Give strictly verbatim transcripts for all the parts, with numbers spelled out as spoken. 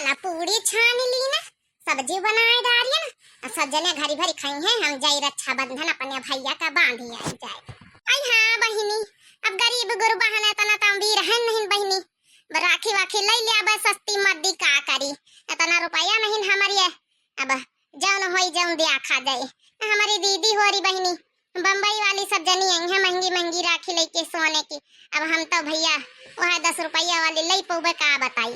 ला पूड़ी छान ली ना, सब्जी बनाए डारी ना, अब सब जने घरी भरी खाई हैं, हम जाई रक्षाबंधन अपने भैया का बांधी आई जाए। आई हाँ बहिनी, अब गरीब गुरबा हन, इतना तो हम भी रहन नहीं बहिनी, अब राखी वाखी ले लिया, बस सस्ती मद्दी का करी, इतना रुपया नहीं हमारी है, अब जौन होई जौन दिया खा जाई। हमारी दीदी होरी बहिनी बम्बई वाली सब जनी आई हैं महंगी महंगी राखी लेके सोने की। अब हम तो भैया वह दस रुपया वाली ले पौबे का बताई।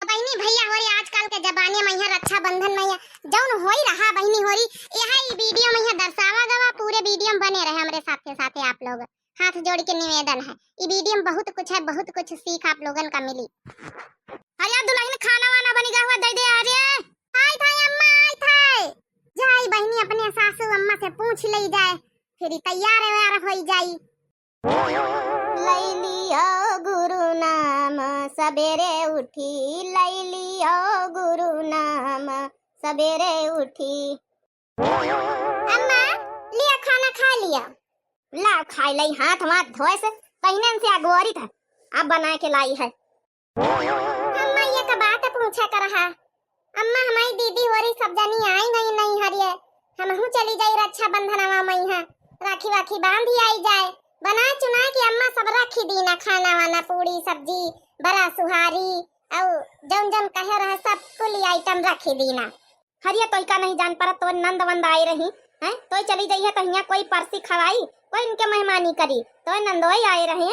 तो बहिनी भैया होरी आजकल के जमाने में यहाँ रक्षाबंधन में यहाँ जौन होई रहा बहिनी होरी, यह ई वीडियो में यहाँ दर्शावा गवा। पूरे वीडियो में बने रहे हमरे साथे साथे आप लोग। हाथ जोड़ के निवेदन है, ई वीडियो में बहुत कुछ है, बहुत कुछ सीख आप लोगन का मिली। अरे दुल्हन खाना वाना बनी गवा, दे दे। अरे आई थाई अम्मा, आई थाई। जाई बहिनी अपने सासू अम्मा से पूछ ले जाए, फिर ई तैयार व्यार होई जाई। लैलियो गुरु नाम सबेरे उठी, लैलियो गुरु नाम सबेरे उठी। अम्मा, लिया खाना खा लिया। लाओ खाई लई, हाथ वाथ धोए से पहिने से अगोरी था, अब बना के लाई है। अम्मा, ये का बात पूछा कर रहा? अम्मा, हमारी दीदी होरी सब जनी आई नहीं, नहीं हरिये, हमहू चली जाई रक्षाबंधनवा में है, राखी वाखी बांधी आई जाए, बना चुना के अम्मा सब रखी दीना, खाना वाना, पूड़ी सब्जी, बड़ा सुहारी, और जौन जौन कहे रहे सब कुल आइटम रखी दीना। हरिया तोई का नहीं जान परत, तोय नंद वंद आए रही हैं, तोय चली जाइए तो हियाँ कोई परसी खवाई, कोई इनके मेहमानी करी, तोय नंदोई आए रही।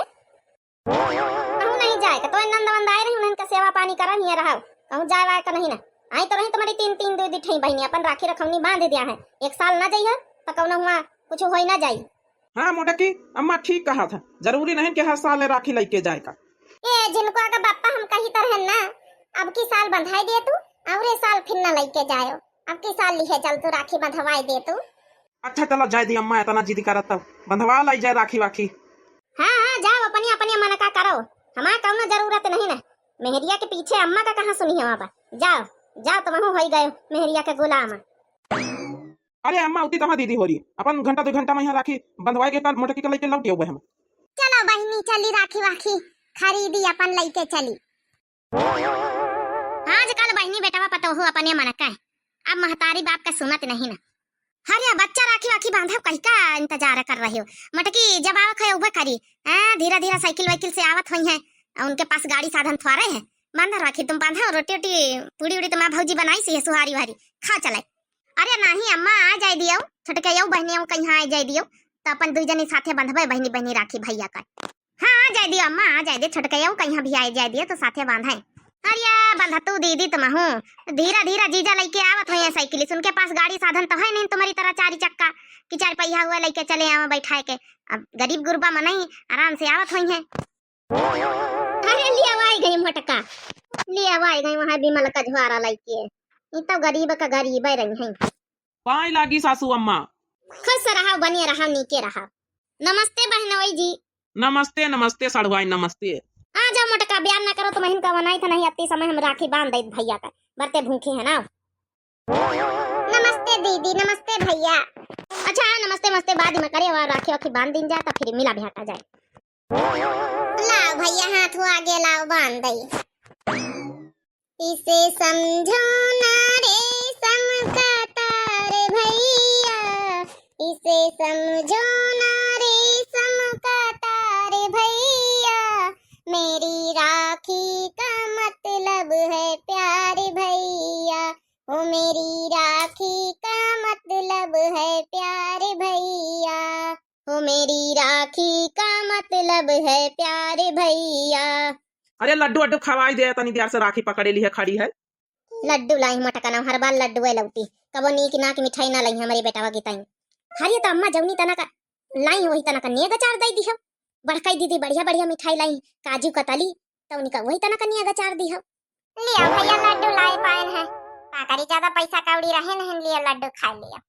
कहूँ नहीं जाए, तो नंद वंद आए रही, उन्हन का सेवा पानी करन हियाँ रहव, कहूँ जाए वाए का नहीं ना। आई तो रही तुम्हारी तीन, तीन दो दी ठई बहिनी, अपन राखी रखौनी बांध दिया है, एक साल ना जइहो तो कौनो हुआ कुछ होई ना जाई। हाँ मोटकी, अम्मा ठीक कहा था, जरूरी नहीं कि हर साल राखी लेके जाए का। ए जिनको का बप्पा हम कही तरह ना, अब की साल बंधाई दे तू, और ए साल फिर ना लेके जायो, अब की साल लिहे चल तू राखी बंधवाई दे तू। अच्छा चलो जाए दी अम्मा, इतना जिद करत तब बंधवा लाई जाए राखी वाखी। हाँ, हाँ, जाओ, अपनी, अपनी मन का करो, हमार कौनो जरूरत नहीं ना। मेहरिया के पीछे अम्मा का कहाँ सुनी हो आप? जाओ, जाओ, तुमहू होई गए मेहरिया के गुलाम। अरे अम्मा, उती तमा दीदी होरी, अपन घंटा दो घंटा में यहाँ राखी बंधवाए के कल मोटकी के लेके लौट आउबे हम। चलो बहिनी, चली राखी वाखी खरीदी अपन लेके चली। आजकल बहिनी बेटवा पतोहू अपने मन का है, अब महतारी बाप का सुनत नहीं ना। हरिया बच्चा राखी वाखी बांधब कही का इंतजार कर रहे हो? मोटकी जब आवत है उबे करी, हाँ, धीरे धीरे साइकिल वाइकिल से आवत होई है, उनके पास गाड़ी साधन थोड़े है। बांधा राखी तुम बांधा, रोटी ओटी पूड़ी उड़ी तुम्हार भौजी बनाई सी है, सुहारी उहारी खा चले। अरे नहीं अम्मा, आ जाए दियो, छोटके यो बहिनी यो कहीं आ जाए दियो, तो अपन दुई जनी साथे बंधबे बहिनी बहिनी राखी भैया का। हाँ, आ जाए दियो अम्मा, आ जाए दे, छोटके यो कहीं भी आ जाए दियो तो साथे बांधे। अरे बंधा तू दीदी तुमहू, धीरा धीरा जीजा लेके आवत होई है साइकिल, उनके पास गाड़ी साधन तो है नहीं तुम्हारी तरह चारी चक्का कि चार पहिया हुआ लेके चले आवे बैठाए के। अब गरीब गुरबा मनई आराम से आवत होई है। अरे लिया आई गई मोटका, लिया आई गई वहाँ विमल का झुआरा लेके, ई तो गरीब का गरीब ही रही है। पाए लागी सासू अम्मा। खुश रहा, बने रहा, नीके रहा। नमस्ते बहनोई जी। नमस्ते, नमस्ते सड़ुआई, नमस्ते। आ जाओ मोटका, बयान ना करो, तुमहिन का बनाई था नहीं, अति समय हम राखी बांध देत भैया का, बरते भूखे है ना। नमस्ते दीदी, नमस्ते भैया। अच्छा हाँ, नमस्ते, नमस्ते बाद में करे, और राखी वाखी बांध दिन जाए तो फिर मिला भेंटा जाए। लाओ भैया, हाथ हो आगे लाओ, बांध दई। इसे समझो ना रेशम का तार भैया, इसे समझो ना रेशम का तार भैया, मेरी राखी का मतलब है प्यार भैया, ओ मेरी राखी का मतलब है प्यार भैया। हो मेरी राखी का मतलब है प्यार भैया। अरे लड्डू अड्डू खवाई दे, तनी देर से राखी पकड़े ली है, खड़ी है। लड्डू लाई मोटका ना, हर बार लड्डू है लौटी, कबो नीक नाक मिठाई ना लाई हमारे बेटवा की ताई। हरिये तो अम्मा जौनी तना का लाई वही तना का नेग अचार दई दिहो। बड़काई दीदी बढ़िया बढ़िया मिठाई लाई, काजू कतली, तो उनका वही तना का नेग अचार दिहो। लिया भैया लड्डू लाई पायन है, का करी ज्यादा पैसा कौड़ी रहे नहीं, लिया लड्डू खा लिया।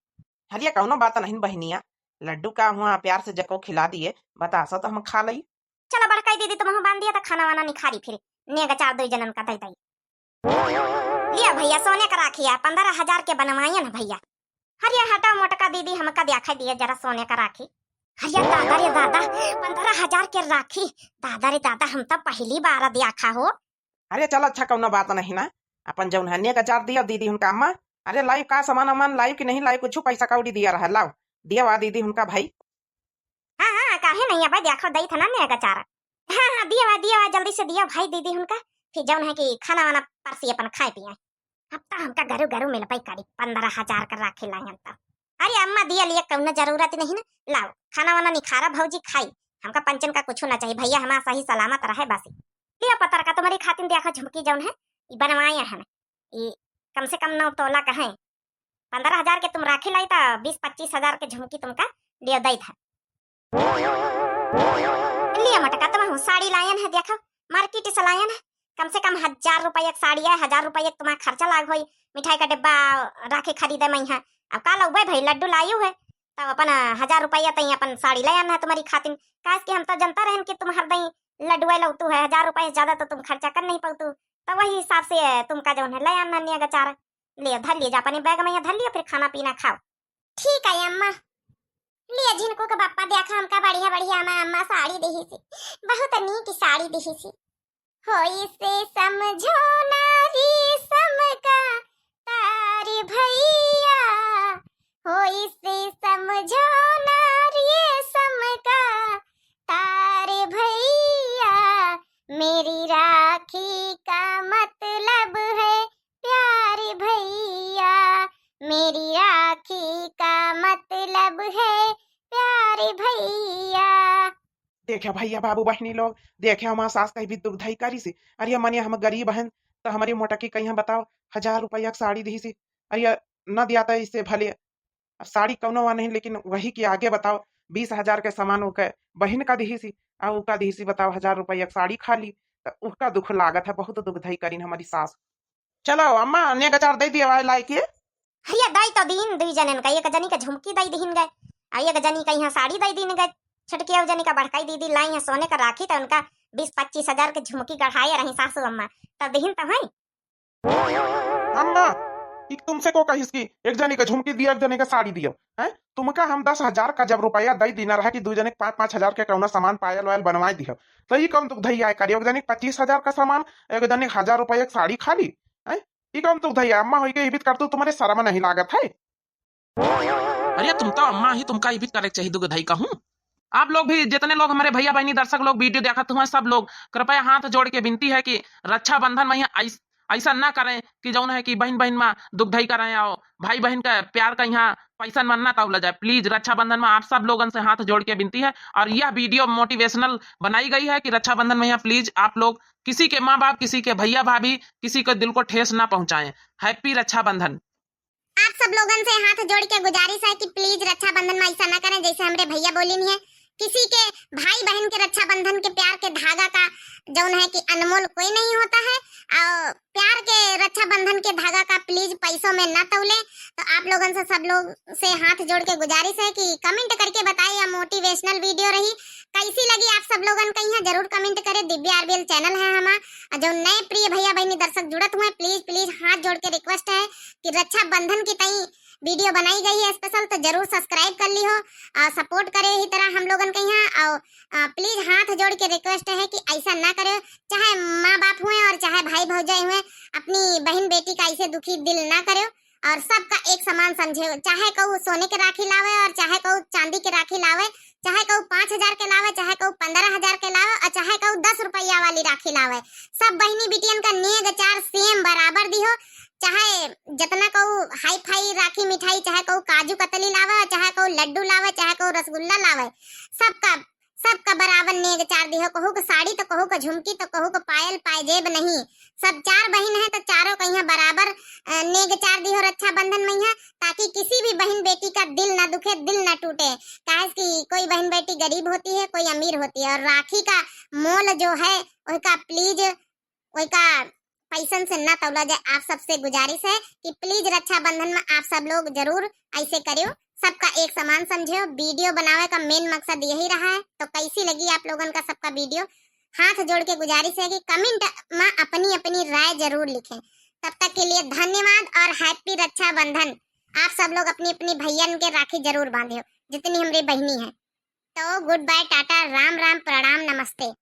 हरिये कौनो बात नहीं बहनिया, लड्डू का हुआ प्यार से जको खिला दिए, बतासा तो हम खा लई। चलो बड़काई दीदी तुमहू बांध दिया तो खाना वाना निखारी फिर, नेग अचार दो जनन का दई दई। लिया भैया सोने का राखी है, पन्द्रह हजार के बनवाइए ना भैया। हरिये हटाओ मोटका दीदी, हमका दिया खाई दिए जरा सोने का राखी। हरिये दादा रे दादा, पन्द्रह हजार के राखी, दादा रे दादा, हम तो पहली बार दिया खा हो। अरे चल अच्छा कौनो बात नहीं ना, अपन जौन है नेग अचार दिया दीदी हुनका अम्मा। अरे लाइव का सामान वामान लाइव कि नहीं लाइव, कुछ पैसा कौड़ी दिया रहा लाओ, दिया वा दीदी हुनका भाई। हाँ, हाँ, काहे नहीं, अबे देखो, दई था ना नेग अचार। हाँ, हाँ, दिया वा, दिया वा, जल्दी से दिया भाई दीदी हुनका। फिर जौन है कि खाना वाना परसी अपन खाए पिए। अब तो हमका घरू घरू मिलबे करी, पन्द्रह हजार का राखी लायन तो। अरे अम्मा, दिया लिए कौनो जरूरत नहीं ना, लाओ खाना वाना निखारा भौजी खाई, हमका पंचन का कुछ ना चाहिए, भैया हमारा सही सलामत रहे बस। लिया पतर का तुम्हारी खातिन देखो झुमकी जौन है, ई बनवाए हैं, ई कम से कम नौ तोला का है, पन्द्रह हजार के तुम राखी लाई था, बीस पच्चीस हजार के झुमकी तुमका दियो दई था। लिया मटका, तुम हूँ साड़ी लायन है, देखो मार्केट से लायन है, कम से कम हजार रुपया के साड़ी है, हजार रुपया के तुम्हारा खर्चा लाग होई, मिठाई का डिब्बा, राखी खरीदे में है। अब का लउबे भाई, लड्डू लायू है, तब अपन हजार रुपया तई अपन साड़ी लायन है तुम्हारी खातिन, काहे कि हम तो जनता रहन कि तुम हर दई लड्डुआ लौतू है, हजार रुपया से ज्यादा तो तुम खर्चा कर नहीं पाउतू, तो वही हिसाब से तुमका जौन है लायन है नेग अचार। ले धर लिए जा अपने बैग में, यहाँ धर लियो, फिर खाना पीना खाओ। ठीक है अम्मा। लिया झिनकू के बापा देखा हमका बढ़िया बढ़िया हमार अम्मा साड़ी दिही सी, बहुत नीक साड़ी दिही सी। होई से समझौना रेशम का तार भैया, होई से समझौना रेशम का तार भैया, मेरी राखी का मतलब है प्यार भैया, मेरी राखी का मतलब है प्यार भैया। देखे भैया बाबू बहिनी लोग, देखे हमार सास कहीं भी दुख धई करी सी। अरे मने हम गरीब हन, तो हमरी मोटकी कहीं बताओ, हजार रुपया के साड़ी दिही सी। अरे न दिया तो इससे भले, अब साड़ी कौनो वा नहीं, लेकिन वही के आगे बताओ, बीस हजार के सामान ओके बहिन का दिही सी, आ ओका दिही सी बताओ हजार रुपया के साड़ी खाली, तो उसका दुख लागत है, बहुत दुख धई करीन हमारी सास। चलो अम्मा, नेग अचार दे दिया वाला लाए के। हरिया दई तो दीन दुई जनन का, एक जनी का झुमकी दई दीन गए, आ एक जनी का यहाँ साड़ी दई दीन गए। छोटकी और जनी का बड़काई दीदी लाई है सोने का राखी, तो उनका बीस पच्चीस हजार के झुमकी गढ़ाए रही सासू अम्मा, तब दीन तो है। अम्मा, ई तुमसे को कहिस कि एक जनी का झुमकी दिया, एक जनी का साड़ी दियो, हैं? तुमका हम दस हजार का जब रुपया दई दीना रहा कि दुई जने के पाँच पाँच हजार के कौनो सामान पायल वायल बनवाए दियो, तो ई कौन दुख धई आए करी? एक जने के पच्चीस हजार का सामान, एक जने के हजार रुपया के साड़ी खाली, हैं? ई कौन दुख धई आए? अम्मा होई के ई बीत कर तू, तुम्हारे शर्म नहीं लागत है? अरे तुम तो अम्मा ही, तुमका ई बीत करे के चाहिए दुख धई कहूँ। आप लोग भी जितने लोग हमारे भैया बहनी दर्शक लोग वीडियो देखत हुए, सब लोग कृपया हाथ जोड़ के विनती है कि रक्षाबंधन में यहाँ ऐस-, ऐसा ना करें कि जौन है कि बहन बहन में दुख धई करें और भाई बहन का प्यार का यहाँ पैसा मन ना तौला जाए। प्लीज रक्षाबंधन में आप सब लोगन से हाथ जोड़ के विनती है। और यह वीडियो मोटिवेशनल बनाई गई है कि रक्षाबंधन में यहाँ प्लीज आप लोग किसी के माँ बाप, किसी के भैया भाभी, किसी के दिल को ठेस ना पहुँचाएं। हैप्पी रक्षाबंधन। आप सब लोगन से हाथ जोड़ के गुजारिश है कि प्लीज रक्षाबंधन में ऐसा ना करें जैसे हमरे भैया बोलिन है। किसी के भाई बहन के रक्षाबंधन के प्यार के धागा का जौन है कि अनमोल कोई नहीं होता है, और प्यार के रक्षाबंधन के धागा का प्लीज पैसों में ना तौले। तो आप लोगन से, सब लोग से हाथ जोड़ के गुजारिश है कि कमेंट करके बताए, या मोटिवेशनल वीडियो रही, कैसी लगी आप सब लोगन का यहाँ जरूर कमेंट करें। दिव्या आरबीएल चैनल है हमार, और जो नए प्रिय भैया बहनी दर्शक जुड़त हुए, प्लीज प्लीज हाथ जोड़ के रिक्वेस्ट है कि रक्षाबंधन की तई वीडियो बनाई गई है स्पेशल, तो जरूर सब्सक्राइब कर ली हो और सपोर्ट करे ही तरह हम लोगन के यहाँ। और प्लीज हाथ जोड़ के रिक्वेस्ट है कि ऐसा ना करो, चाहे माँ बाप हुए और चाहे भाई भौजाई हुए, अपनी बहन बेटी का ऐसे दुखी दिल ना करो। और सबका एक समान समझे, चाहे कहू सोने के राखी लावे और चाहे कहू चांदी के राखी लावे, चाहे कहू पाँच हजार के लावे, चाहे कहू पन्द्रह हजार के लावे और चाहे कहू दस रुपया वाली राखी लावे, सब बहिनी बिटियन का नेग चार सेम बराबर दिहो। चाहे जितना कहू हाई फाई राखी मिठाई, चाहे कहू काजू कतली लावे, चाहे कहू लड्डू लावे, चाहे कहू रसगुल्ला लावे, सबका, सबका बराबर नेग चार दिहो। कहू के साड़ी तो कहू के झुमकी तो कहू के पायल पायजेब नहीं, सब चार बहिन है तो चारों का यहाँ बराबर, अ, नेग चार दिहो रक्षाबंधन में यहाँ, ताकि किसी भी बहिन बेटी का दिल ना दुखे, दिल ना टूटे। काहे कि कोई बहिन बेटी गरीब होती है, कोई अमीर होती है, और राखी का मोल जो है ओका प्लीज ओका पैसन से ना तौला जाए। आप सबसे गुजारिश है कि प्लीज रक्षाबंधन में आप सब लोग जरूर ऐसे करियो, सबका एक समान समझियो। वीडियो बनावे का मेन मकसद यही रहा है। तो कैसी लगी आप लोगन का सबका वीडियो? हाथ जोड़ के गुजारिश है कि कमेंट में अपनी अपनी राय जरूर लिखें। तब तक के लिए धन्यवाद और हैप्पी रक्षाबंधन। आप सब लोग अपनी अपनी भैयन के राखी जरूर बांधियो, जितनी हमरी बहिनी है। तो गुड बाय, टाटा, राम राम, प्रणाम, नमस्ते।